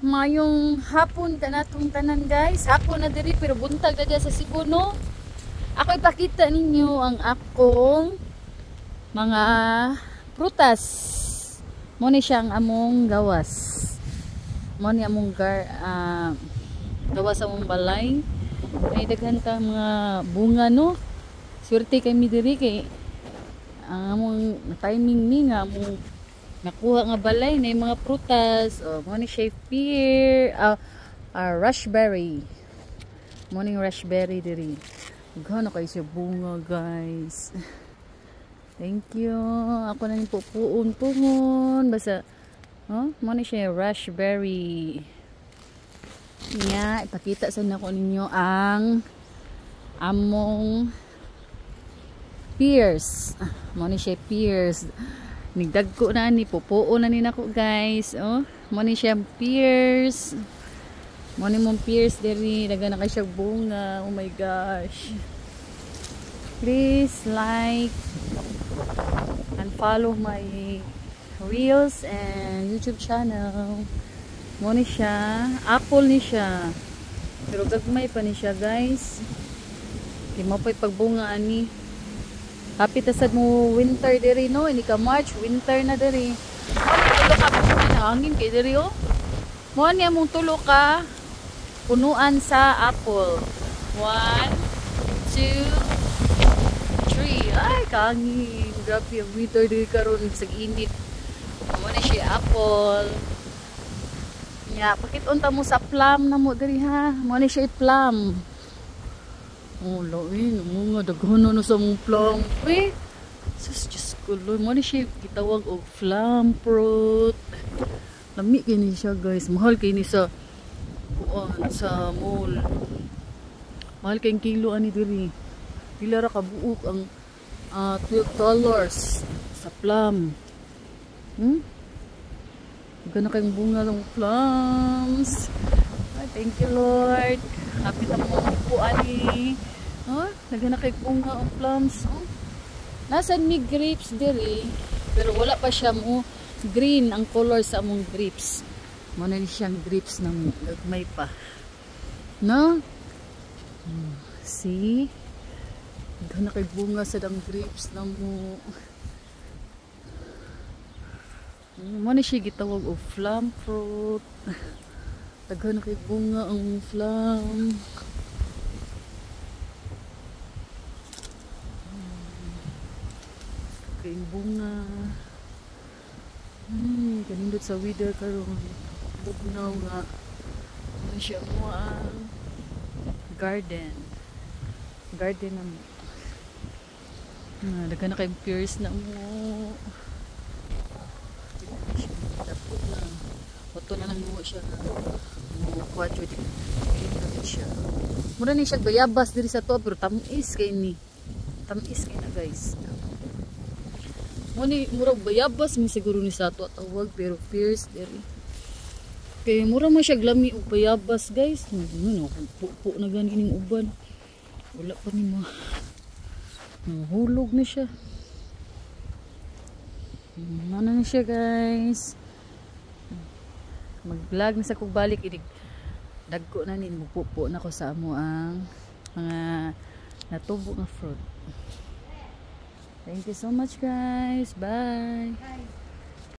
Mayong hapon kanatong tanan, guys. Hapon na diri pero buntag na dyan sa Cebu, no? Ako ipakita ninyo ang akong mga prutas. Mo ni siya ang among gawas. Mo ni among gawas among balay. May daghan ta mga bunga, no. Swerte kami diri kay ang among timing ni nga among nakuha nga balay na yung mga prutas. Oh, mo ni siya pear, raspberry. Mo ning raspberry diri. Daghan na kayo siya bunga, guys. Thank you. Ako na yung pupuon pungon. Basta, oh, mo ni siya raspberry. Nya, ipakita sa nako ninyo ang among pears. Mo ni siya pears. Nigdagko na ni, pupuo na ni nako, guys. Oh, mo ni siya pears. Mo ni mong pears diri, daghan na kay siya bunga. Oh my gosh. Please like and follow my reels and YouTube channel. Mo ni siya, apple ni siya. Pero gagmay pa ni siya, guys. Di mo pa'y pagbunga ani. Happy tasad mo winter diri, no? Ini ka March, winter na diri. Mo ni tulo ka punuan ang hangin kay diri, oh. Mo ni among tulo ka punuan sa apple. 1, 2, 3. Ay, kangin. Grabe ang winter diri karon, bisag init. Mo ni siya apple. Nya, pakit-unta mo sa plum na mo diri, ha. Mo ni siya plum. Oh, lain, mga daghan na sa mong plum. Uy, sus, Diyos ko, Lord. Mo ni siya gitawag og plum fruit. Lami kay ni siya, guys. Mahal kay ni sa kuan sa mall. Mahal kay kilo ani diri. Pila ra ka buok ang $12 sa plum. Gana kayong bunga ng plums. Ay, thank you, Lord. Happy na mo po ani. Oh, daghan na kay bunga ang plums. Oh. Nasan mi grapes diri, pero wala pa siya mo green ang color sa among grapes. Mo na siyang grapes na gagmay pa. No? See? Daghan na kay bunga sa dang grapes na mo. Mo na siya gitawag og plum fruit. Daghan na kay bunga ang plum. Kay bunga. Kanindot sa weather karon. Bugnaw nga. Mo siya mo ang garden. Garden na mo. Daghan na kay pears na mo. Dapot na. Oto na lang mo siya na mo kwatro di siya. Mura ni siya bayabas diri sa to pero tamis kay ni. Tamis kay na, guys. Mo ni murag bayabas mi siguro ni sa ato tawag pero pears diri. Kay mura man siya glami og bayabas, guys. Ano pupo na gani ning uban. Wala pa ni mo. Nahulog na siya. Ano na siya, guys. Mag-vlog na sa kog balik inig dagko na ni mupupo na ko sa amo ang mga natubo nga fruit. Thank you so much, guys. Bye. Bye.